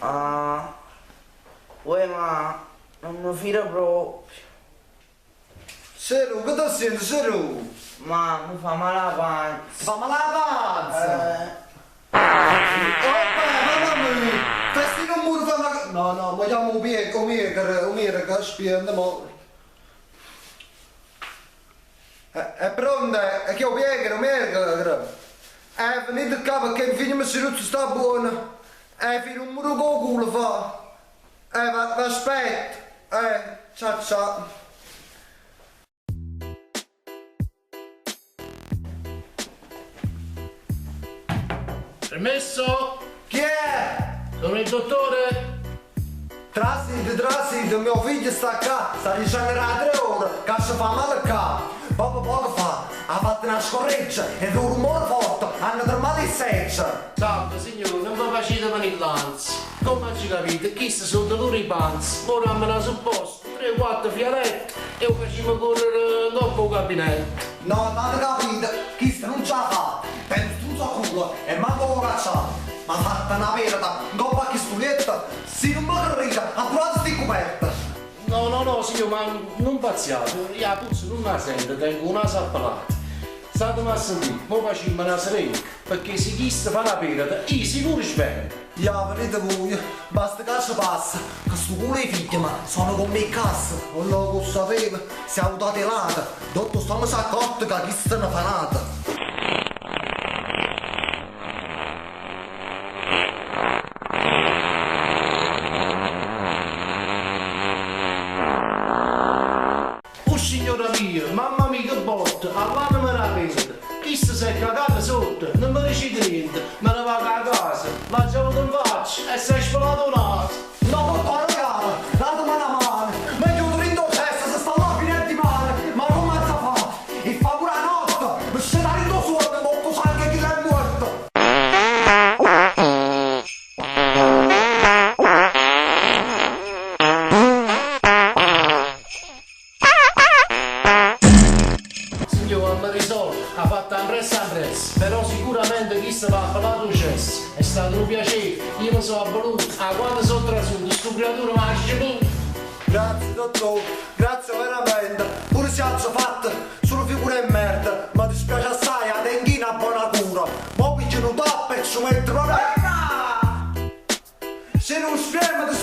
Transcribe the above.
Ah, uè ma non mi fido proprio. Serù, che te sienti, Serù? Ma mi fa male la panza. Fa male la panza? Eh. Vabbè, mamma mia! Festi un muro fa una... No, no, ma chiamo un mio, un mio, un mio, che spiende, mo... È, pronta? È che ho pieghe, un mio, venite qua perché il figlio mi si ruzza sta buono. Fino un muro con culo fa. Va, va aspetta. Ciao ciao. Permesso? Chi è? Sono il dottore. Trasite, trasite, mio figlio sta qua, sta dicendo da 3 ore che si fa male qua. Poco poco fa, ha fatto una scorreggia e un rumore forte, hanno tremato il seccio. Salve signore, non vi facete venire l'ansia. Come ci capite, chi sono dolori di panza. Ora me la supposto, 3-4 fialette e lo facciamo correre dopo il gabinetto. No, non capito, chi non ce la fa. Penso tu so culo e manco lo caccia. Ma ha fatta una verda, dopo a chi studietta, se non mi crede, ha provato sti coperta. No, no, no, signore, ma non pazziate, io la puzza non la sento, tengo una sappalata. Statemi a sentire, mo facciamo una seringa, perché se chi fa una perata, io sicuro svengo. Ya, venite voi, basta che ci passa, che sto culo e figli ma sono come i cassa, non lo sapevo, siamo dati lata, dottor stiamo accorto che chi se ne fa nata. Oh signora mia, mamma mia che botta, all'anima la perda. Chi si è cagato sotto, non mi riuscite niente, me ne vado a casa, l'ha già avuto in faccia e si è spalato un naso. No, porco regalo, datemi una mano, meglio dentro cesso, se sta là fino a di male, ma come si fa? E fa pure la notte, mi scende dentro suono, molto sangue chi l'è morto. Signore, mi risolto, ha fatto un press a press, però sicuramente chi si va a parlare un cesso. È stato un piacere, io mi sono avvenuto, a quando sono trasuto, sto creatura mi ha scevuto. Grazie dottore, grazie veramente, pure se ha fatto, solo figura e merda, ma dispiace assai, a tenghina buona cura. Mo piglio un tappo e ci metto proprio... Se non sferma ti